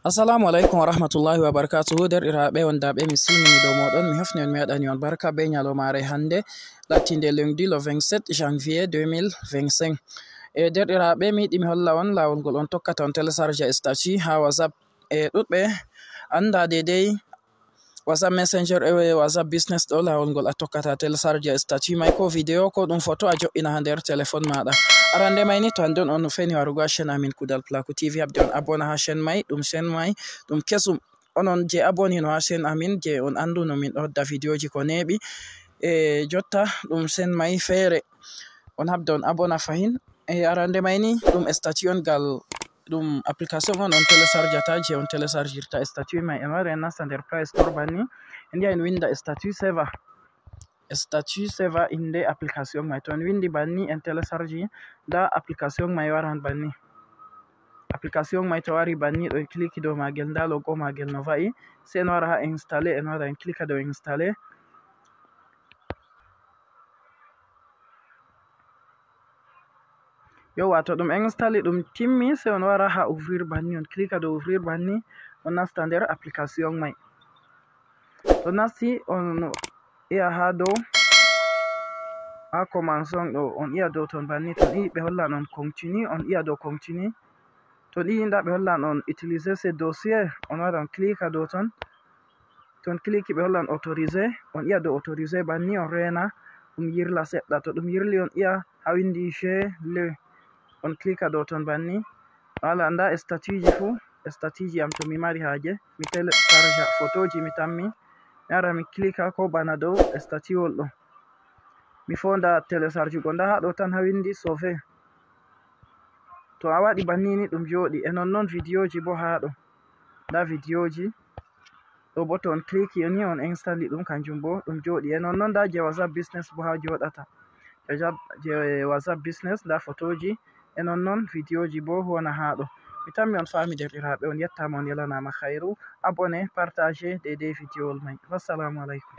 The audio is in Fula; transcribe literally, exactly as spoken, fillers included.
Assalamu alaikum wa rahmatullahi wa barakatuhu. Derɗiraaɓe wondaaɓe, mi silmini dow mooɗon, mi hofni on, mi waɗani on barka be nyalomaare hannde, lattinde lundi le vingt-sept janvier deux mille vingt-cinq. E derɗiraaɓe, mi yiɗi mi holla on laawol ngol on tokkata on télécharge statut haa WhatsApp. E ɗuɗɓe annda deydey WhatsApp Messenger e WhatsApp Business ɗo, laawol ngol a tokkata télécharge statut may, ko vidéo, ko ɗum photo, a jo'ina haa nder téléphone maaɗa. Arande may ni, to anndon on no feni warugo haa chaîne amin Kuuɗal Pulaaku T V, habde on abonné haa chaîne may, ɗum chaîne may, ɗum kesum. Onon je abonné no haa chaîne amin, je on annduno min ɗo hodda vidéoji ko neeɓi. E jotta ɗum chaîne may feere. On habda on abonné fahin. E arande may ni, ɗum statut on ngal, ɗum application on on téléchargata, je on téléchargirta statut may. En wara en nasta nder Play Store banni. En yaha en winda statut saver. Statut saver innde application may. To en windi banni, en télécharge, nda application may waran banni. Application may to wari banni ɗo, en clique dow maagel, nda logo maagel no va'i. Sey en wara haa installer, en wara en clique dow installer. Yowwa, to ɗum installe ɗum timmi, sey on wara haa ouvrir banni, on clique dow ouvrir banni, on nasta nder application may. To nasti, on yi'a haa dow, haa commencement ɗo, on yi'a dow ton banni, ton yi'i ɓe hollan on continue, on yi'a dow continue. Ton yi'i nda ɓe hollan on utiliser ce dossier, on wara on clique dow ton. Ton clique ɓe hollan autoriser, on yi'a dow autoriser banni, on reena ɗum yirla seɗɗa. To ɗum yirli, on yi'a haa windi j'ai le, on clique dow ton banni. Voilà, nda statut ji fuu, statut ji am to mi mari haaje, mi télécharge photo ji mi tammi. Mi ara mi clique ko bana dow statut wol ɗo. Mi fonda télécharge go, nda haa ɗo tan haa windi sauver. To a waɗi banni ni ɗum jooɗi. E non non vidéo ji bo haa ɗo. Nda vidéo ji. Ɗo bo to on clique ni on installe ɗum, kanjum bo ɗum jooɗi. E non non nda je WhatsApp Business bo haa jooɗata. Je WhatsApp, je WhatsApp Business, nda photo ji. E non non vidéo ji bo wona haa ɗo. Mi tammi on faami derɗiraaɓe, on yettaama, on yelanama khairu. Abonné, partager deydey vidéo wol may. Wassalamu alaikum.